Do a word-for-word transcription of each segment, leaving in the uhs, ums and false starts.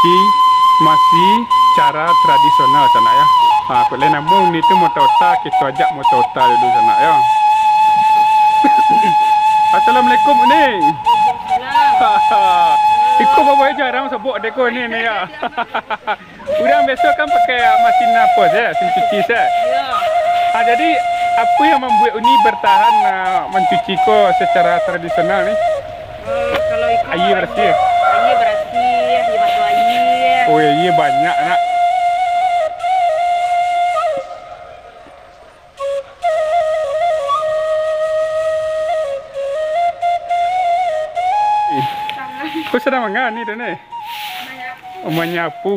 mancuci masih cara tradisional, sanak yo. Ha, kok lai namuah uni tu maota-ota, kito ajak maota-ota dulu, sanak yo. Assalamualaikum, Uni. Iko babae jarang sabok dek ko ni, ni yo. Urang biaso kan pakai masin apo se, masin cuci se. Iyo. Ah, jadi, apo yang mambuek Uni bertahan, ah, mancuci ko secara tradisional ni? Eh, kalau iko aia barasiah. Aia barasiah, aia batu aia. Oh, aia banyak, nak. Ko sadang mangan ni, Dek, ni? Manyapu. Manyapu.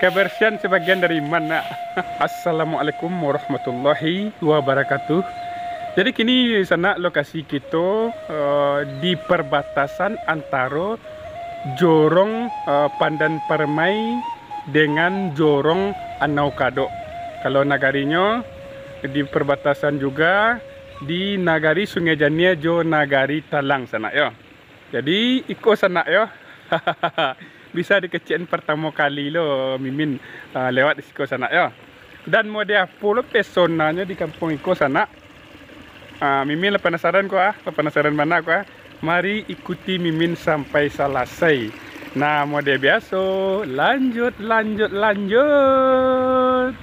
Kabarasiahan sabagian dari iman, nak. Assalamualaikum warahmatullahi wabarakatuh. Jadi, kini sanak lokasi kito, eh, di perbatasan antaro Jorong, eh, Pandan Permai dengan Jorong Anau Kadok. Kalau nagarinyo di perbatasan juga di Nagari Sungai Janiah jo Nagari Talang, sanak yo. Jadi, iko sanak yo. Bisa dikecekan partamo kali lo Mimin, ah, lewat di siko sanak yo. Dan mode apo lo pesonanyo di kampuang iko sanak? Ah, Mimin lah panasaran ko ah, lah panasaran bana ko ah. Mari ikuti Mimin sampai salasai. Nah, mode biaso, lanjut, lanjut, lanjut.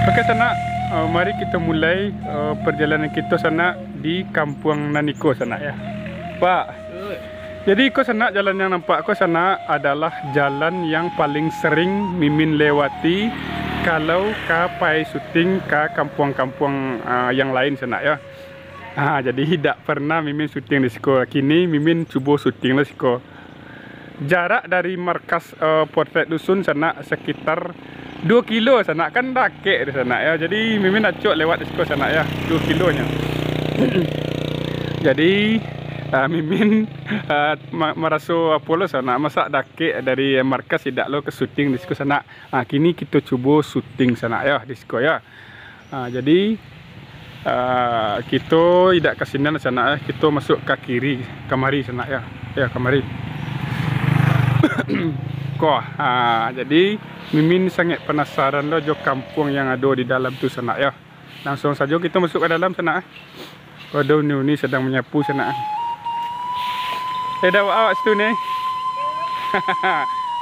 Oke, sanak, eh, mari kito mulai, eh, perjalanan kito, sanak, di kampuang nan iko, sanak, yo. Pak, jadi, iko sanak, jalan yang nampak ko sanak adalah jalan yang paling sering Mimin lewati kalau ka pai syuting ka kampuang-kampuang, ah, yang lain sanak yo. Ah, jadi dak pernah Mimin syuting di siko. Kini Mimin cubo syuting lah siko. Jarak dari markas, eh, Potret Dusun sanak sekitar duo kilo sanak, kan dakek di sanak yo. Jadi Mimin acok lewat di siko sanak yo, duo kilonyo. Jadi, ah, Mimin, ah, ma-, maraso apo lo sanak, masak dakek dari markas idak lo ke syuting di siko sanak. Ah, kini kito cubo syuting sanak yo di siko yo. Ah, jadi Ah, kito indak ka sinan sanak, eh. Kito masuak ka kiri, kamari sanak, yo. Yo, kamari. Ko, ah, jadi Mimin sangaik panasaran lo jo kampuang yang ado di dalam tu sanak, yo. Langsuang sajo kito masuak ka dalam sanak, eh. Ado uni-uni sadang manyapu sanak. Eh, dah awak situ ni.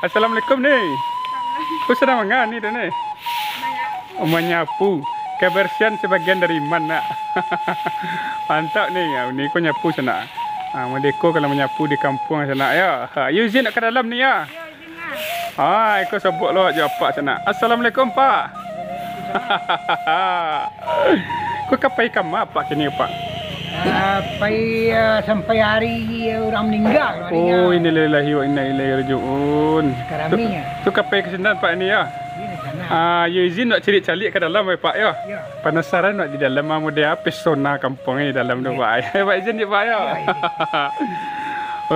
Assalamualaikum ni. Ko sadang manga ni tu ni? Manyapu. Kabarsiahan sabagian dari iman nak. Mantap ni, ya, ni ko nyapu sanak. Ha, mode ko kalau manyapu di kampuang sanak, yo. Ha, yo izin nak ka dalam ni, yo. Yo, izin, Mas. Ha, iko sobok lo jo apak sanak. Assalamualaikum, Pak. Ko ka pai kama, Pak, kini, Pak? Ah, pai, ah, sampai ari urang maningga, hari Oh, innalillahi wa inna ilaihi raji'un. Sekarang Tu, ni, ya. tu ka pai ka sinan, Pak, ni, yo? Iya, di sana. Ah, yo izin nak caliak-caliak ka dalam, eh, Pak, yo? Iya. Panasaran nak di dalam, ah, mode apo pesona kampuang ni dalam tu, Iya. Pak. Pak, izin je, Pak, yo? Iya, izin.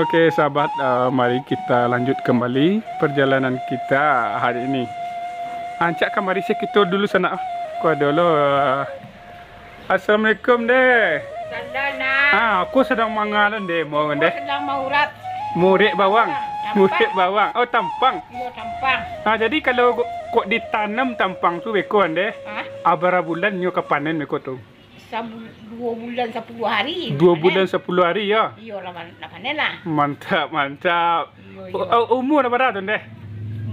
Oke, sahabat, ah, mari kita lanjut kembali perjalanan kita hari ini. Ancak kamari se kito dulu sanak. Ko ado lo, ah, Assalamualaikum, Deh. Salam, nak. Ah, ko sadang manga lo, Deh, mo, Ko Deh. sadang maurat. Murek bawang. Tampang. Murek bawang. Oh, tampang. Iyo, tampang. Ah, jadi kalau ko, ko ditanam tampang tu beko, Deh, Hah? abara bulan nyo ka panen beko tu? Sabu-, duo bulan sapuluah hari. Duo Panen. bulan sapuluah hari, yo? Iyo, lah, lah panen lah. Mantap, mantap. Iyo, iyo. U-, u-, umua lah bara tu, Deh?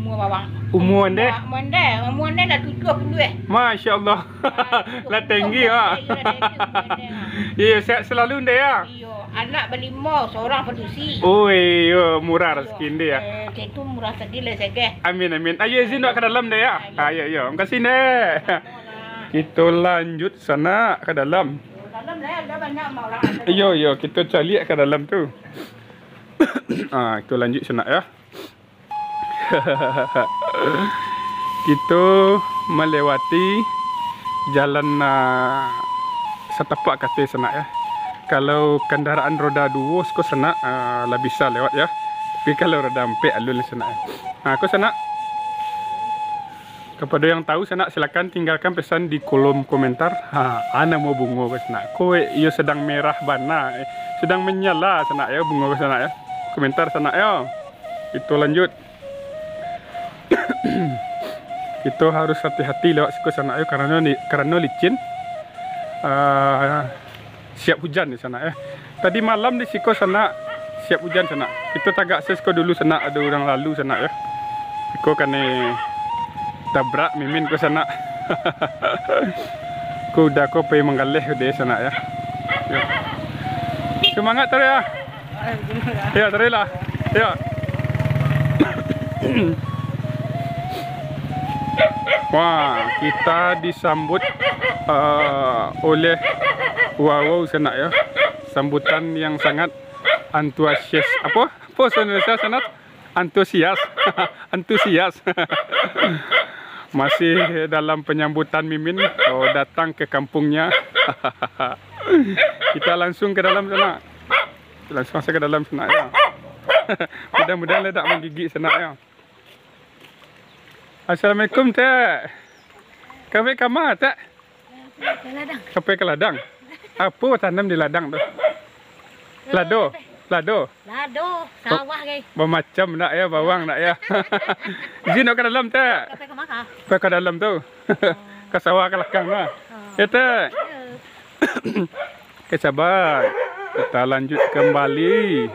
Umua bawang. Umua, Deh? Umua, umua, Deh. Umua, Deh, dah tujuah puluah, eh. Masya Allah. Ah, tujuah puluah. Lah tinggi, ah. Iyo, lah tinggi umua, Deh, ah. Iyo, sehat selalu, Deh, ya? Iyo, anak balimo, seorang padusi. Oh, iyo, murah Iyo. rezeki, Deh, ya? Eh, itu murah tadi lah, segeh. Amin, amin. Ayo, izin nak ka dalam, Deh, ya? Ayo. Ayo, ayo. Makasih, Deh. Sama-sama. Kito lanjut sanak ka dalam. Dalam, Deh, ada banyak orang. Iyo, iyo, kito caliak ka dalam tu. Ah, kito lanjut sanak, ya. Kito malewati jalan, ah, satapak kato sanak, ya. Kalau kandaraan roda duo siko sanak, ah, lah bisa lewat, ya. Tapi kalau roda ampek, alun lah sanak, ya. Ah, ko sanak. Kapado yang tahu sanak, silakan tinggalkan pesan di kolom komentar. Ha, a namo bungo ko sanak. Ko iyo sadang merah bana, eh, sadang manyala sanak, yo, bungo ko sanak, yo. Komentar sanak, yo. Kito lanjut. Kito harus hati-hati lewat siko sanak, yo, karano ni, karano licin. Ah, siap hujan di sanak, eh. Tadi malam di siko sanak, siap hujan sanak. Kito tagak se siko dulu sanak, ado urang lalu sanak, yo. Siko kanai tabrak Mimin ko sanak. Ko uda ko pai manggaleh ko deh sanak, yo. Yo. Sumangat taruih, ah. Yo, taruihlah. Yo. Wah, kita disambut, eh, oleh wawau sanak, yo. Sambutan yang sangat antusias. Apo? Apo bahasa Indonesia sanak? Antusias. Antusias. Masih dalam penyambutan Mimin, oh, datang ke kampungnya. Kita langsung ke dalam sanak. Langsung masuk ke dalam sanak, yo. Mudah-mudahan lah dak manggigik sanak, yo. Assalamualaikum, Tek. Ka pai kama, Tek? Ka ladang. Ka pai ka ladang. Apo tanam di ladang tu? Lado, lado. Lado, sawah, gai. Bamacam nak, yo, bawang nak, yo. Izin nak ka dalam, Tek? Ka pai ka ma? Pai ka dalam tu. Oh. Ka sawah ka lakang tu. Oh. Yo, Tek. Yo. Oke, sahabat, kita lanjut kembali.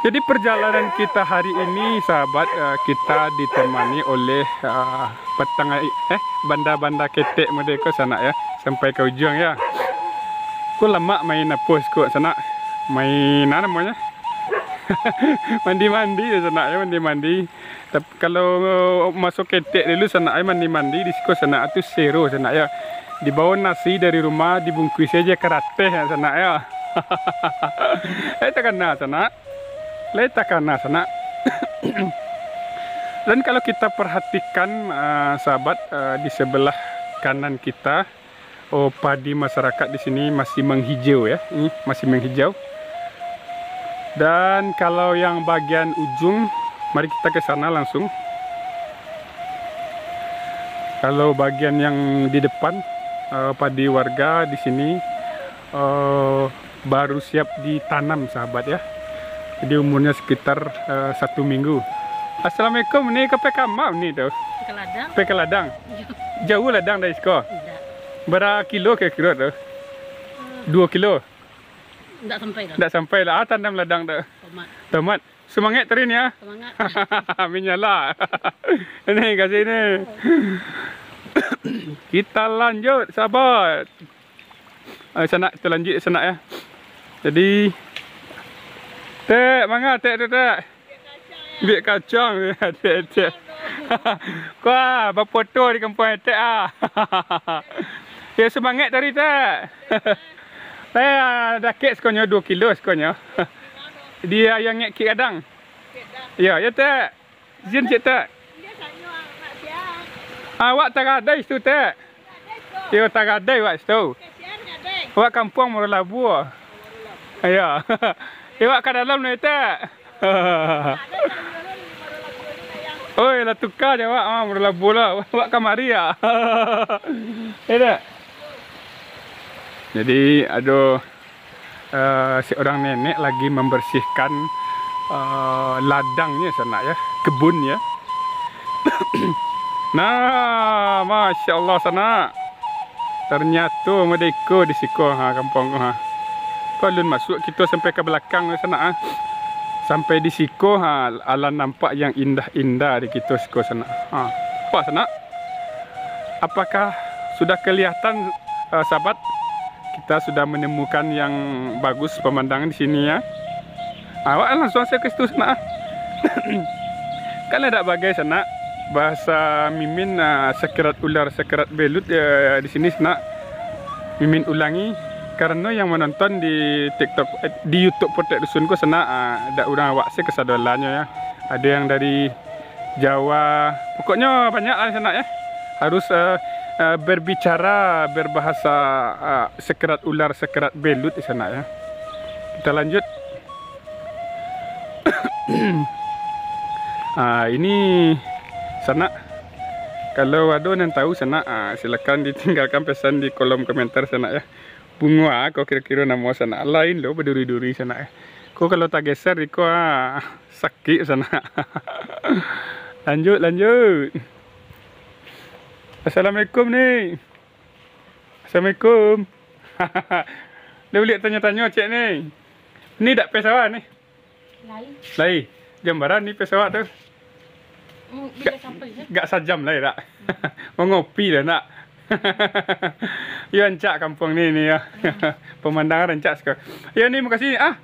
Jadi, perjalanan kita hari ini, sahabat, eh, kita ditemani oleh, eh, petang, eh, banda-banda ketek mode ko sanak, yo, sampai ka ujuang, yo. Ko lamak main apo siko sanak? Main, a namonyo? Mandi-mandi yo sanak, yo, mandi-mandi. Tap-, kalau maso ketek dulu sanak, ai, mandi-mandi di siko sanak, tu sero sanak, yo. Dibawo nasi dari rumah, dibungkuih sajo karateh sanak, yo. Lai takana sanak. Lai takana sanak. Dan kalau kita perhatikan, eh, sahabat, eh, di sebelah kanan kita, oh, padi masyarakat di sini masih menghijau, yo. Ini masih menghijau. Dan kalau yang bagian ujung, mari kita ke sana langsung. Kalau bagian yang di depan, Eh, padi warga di sini, eh, baru siap ditanam, sahabat, ya. Jadi umurnya sekitar, eh, satu minggu. Assalamualaikum, ni ka pai kama ni tu? Pai ka ladang. Pai ka ladang? Iyo. Jauah ladang dari siko? Indak. Bara kilo kiro-kiro tu? Hmm. Duo kilo? Indak sampai lah. Indak sampai lah. Ah, tanam ladang tu. Tomat. Tomat. Semangat tadi ni, ah. Semangat. Minyala. Ni, kasih ni. Kita lanjut, sahabat. Ah, sanak, kita lanjut, sanak, ya. Jadi, Tek, manga, Tek, tu, Tek. Biak kacang, Tek, Tek. Kuah, bafoto di kampuang Tek, ah. Ya, semangat tadi, Tek. Eh, dakek sekonyo, duo kilo sekonyo. Di ayah ngek kik gadang. Yo, yo, Tek. Izin cek, Tek. Awak tagadai situ, Tek. Yo, tagadai awak situ. Awak kampuang Muaro Labu. Yo. Awak ka dalam ni, Tek. Oi, lah tuka je awak, ah, Muaro Labu lah. Awak kamari ya. Yo, Tek. Jadi, aduh. Eh, seorang nenek lagi membersihkan, eh, ladangnya sanak ya, kebunnya. Nah, masya Allah sanak. Ternyato madeko di siko ha, kampuang ko ha. Ko alun masuk kito sampai ka balakang sanak ha. Sampai di siko ha, alam nampak yang indah-indah di kito siko sanak. Ha, apa sanak? Apakah sudah kelihatan, eh, sahabat? Kita sudah menemukan yang bagus pemandangan di sini ya. Awak langsung saja ke situ sanak. Kan ada bagai sanak. Bahasa Mimin, ah, sekerat ular, sekerat belut ya, di sini sanak. Mimin ulangi, karena yang menonton di TikTok, eh, di YouTube Potek Dusun ko sanak, ah, dak urang awak se kasadolanyo ya. Ada yang dari Jawa. Pokoknyo banyak lah di sanak ya. Harus, eh, eh, berbicara, berbahasa, eh, sekerat ular, sekerat belut di sanak ya. Kita lanjut. Ah, ini sanak. Kalau ado nan tahu sanak, ah, silakan ditinggalkan pesan di kolom komentar sanak ya. Bungo ah, ko kiro-kiro namo sanak. Lain lo baduri-duri sanak ya. Ko kalau tageser iko ah, sakik sanak. Lanjut, lanjut. Assalamualaikum ni. Assalamualaikum. Dah buliah tanyo-tanyo cek ni. Ni dak pai sawah ni. Lai. Lai. Jam bara ni pai sawah tu? Hmm, bila sampai je. Gak sajam lai dak? Mangopi dah nak. Yo rancak kampuang ni, ni yo. Hmm. Pemandangan rancak siko. Yo ni makasih ah.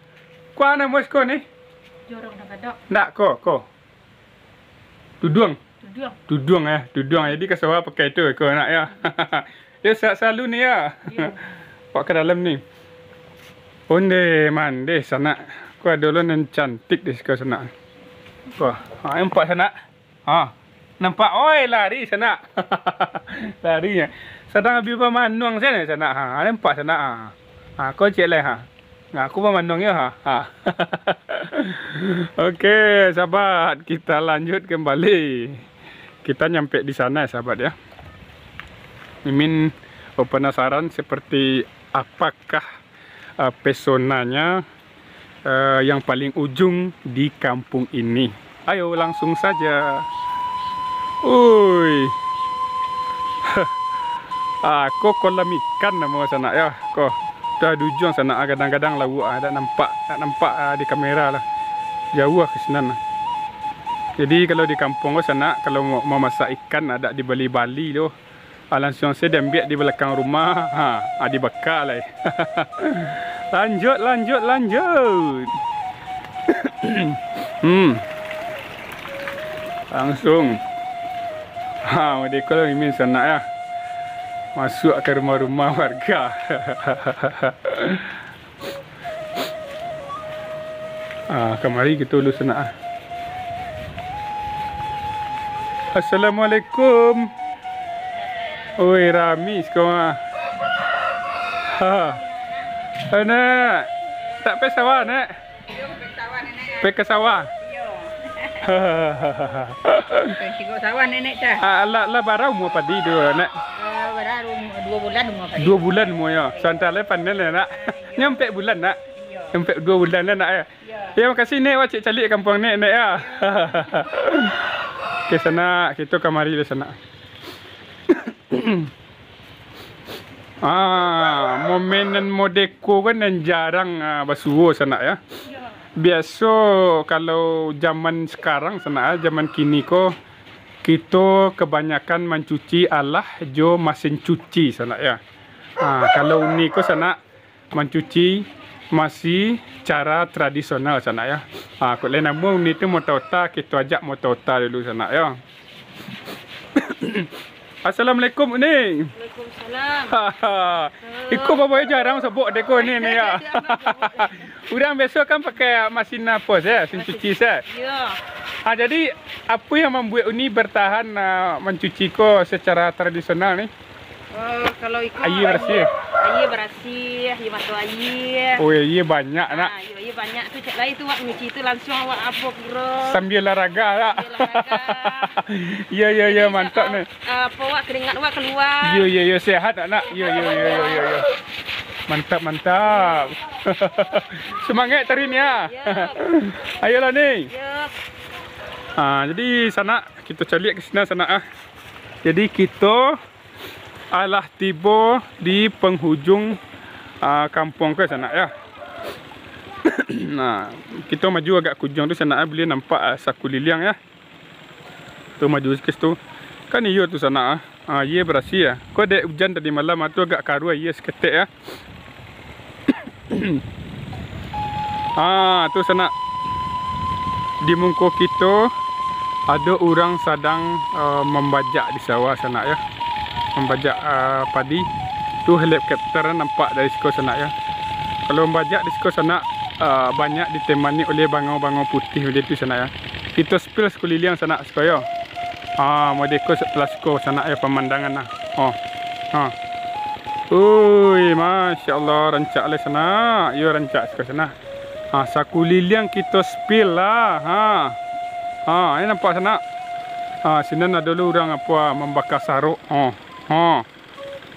Kua namo siko ni? Jorong Dagadok. Ndak ko, ko. Tuduang. Tuduang. Tuduang eh, tuduang. Jadi ka sawah pakai tu ko nak yo. Yo sehat selalu ni yo. Yo. Pak ka dalam ni. Onde mande sanak. Ko ado lo nan cantik di siko sanak. Wah, ha, nampak sanak. Ha. Nampak, oi, lari sanak. Lari ya. Sadang abih bamanuang sanak, sanak. Ha, nampak sanak. Ha. Ha, ko cek lai ha. Nah, aku bamanuang ya ha. Ha. Oke, sahabat, kita lanjut kembali. Kita nyampe di sana ya, sahabat ya. Mimin penasaran seperti apakah eh, pesonanya, eh, yang paling ujung di kampung ini. Ayo, langsung saja. Ui. Ah, ko kolam ikan namo sanak ya. Ko. Dah di ujuang sanak, ah, kadang-kadang lauak, ah, dak nampak, dak nampak, ah, di kamera lah. Jauah ka sinan lah. Jadi, kalau di kampung ko sanak, kalau mau mamasak ikan, ah, dak dibali-bali doh. Ah, langsung saja diambiak di balakang rumah. Ha, ah, dibaka lai. Lanjut, lanjut, lanjut. Hmm. Langsung. Ha, merdeka lah mimin sanak ya. Masuk ke rumah-rumah warga. Ah, kamari kito dulu sanak ah. Assalamualaikum. Oi, rami siko mah. Ha. Eh, Nek. Tak pai sawah, Nek? Pai ka sawah. Pai ka sawah, Nenek, dah. Ah, lah, lah bara umua padi tu, Nek? Ah, Duo bulan umua kali. Duo bulan umua, yo. Sabanta lai panen lah, Nak. Nyo ampek bulan, Nak. Iyo. Ampek duo bulan lah, Nak, yo. Iyo. Yo, makasih, Nek, wak caliak-caliak kampuang Nek, Nek, yo. Oke, Sanak, kito kamari dulu, Sanak. Ah, momen nan mode ko kan nan jarang, ah, basuo, Sanak, yo. Iyo. Biaso kalau zaman sekarang, Sanak, ah, zaman kini ko, kito kebanyakan mancuci alah jo masin cuci, Sanak, yo. Ah, kalau uni ko, Sanak, mancuci masih cara tradisional, Sanak, yo. Ah, kok lai namuah uni tu mota-ota, kito ajak mota-ota dulu, Sanak, yo. Assalamualaikum, Uni. Waalaikumsalam. Iko babae jarang sabok dek ko ni, ni, yo. Urang biaso kan pakai masin apo se, masin cuci se. Iyo. Ah, jadi, apo yang mambuek Uni bertahan, ah, mancuci ko secara tradisional ni? Oh, kalau iko aia barasiah. Aia barasiah, aia mato aia. Oh, aia banyak, Nak. Ah, iyo, aia banyak tu, cak lai tu, wak nyuci tu langsuang wak apo kiro. Sambil olahraga, Nak. Sambil olahraga. Iyo, iyo, iyo, mantap, Nak. Ah, apo wak, keringat wak kalua. Iyo, iyo, iyo, sehat, Nak. Iyo, iyo, iyo, iyo, iyo, iyo. Mantap, mantap. Semangat taruih ni, ah. Yo. Ayolah, ni. Yo. Ah, jadi, Sanak, kito caliak ka sinan, Sanak, ah. Jadi, kito alah tibo di penghujung, ah, kampuang ko, Sanak, yo. Nah, kito maju agak ka ujuang tu, Sanak, ah, buliah nampak, ah, sakuliliang, yo. Tu maju sikit tu. Kan iyo tu, Sanak, ah. Ah, aia barasiah, yo. Ko dek ujan tadi malam, ah, tu agak karuah aia saketek, yo. Ah, tu, Sanak. Di muko kito ado urang sadang, eh, mambajak di sawah, Sanak, yo. Mambajak, eh, padi. Tu helikopter nampak dari siko, Sanak, yo. Kalau mambajak di siko, Sanak, eh, banyak ditemani oleh bangau-bangau putih macam tu, Sanak, yo. Kito spill sakuliliang, Sanak, siko, yo. Ha, mode ko sebelah siko, Sanak, yo, pamandangan, nah. Oh. Ha. Ui, Masya Allah, rancak lai, Sanak. Yo, rancak siko, Sanak. Ha, sakuliliang kito spill lah. Ha. Ha, ni nampak, Sanak. Ha, sinan ado lo urang apo, ah, mambaka sarok. Oh. Ha.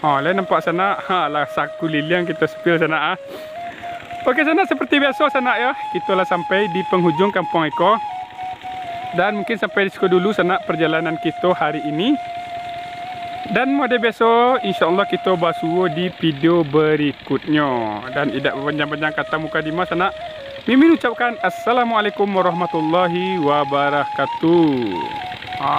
Ha, lai nampak, Sanak. Ha, lah sakuliliang kito spill, Sanak, ah. Oke, Sanak, seperti biaso, Sanak, yo. Kito lah sampai di penghujung kampuang iko. Dan mungkin sampai di siko dulu, Sanak, perjalanan kito hari ini. Dan mode biaso, insya Allah kito basuo di video berikutnyo. Dan idak bapanjang-panjang kata mukadimah, Sanak. Mimin ucapkan Assalamualaikum warahmatullahi wabarakatuh. Ha.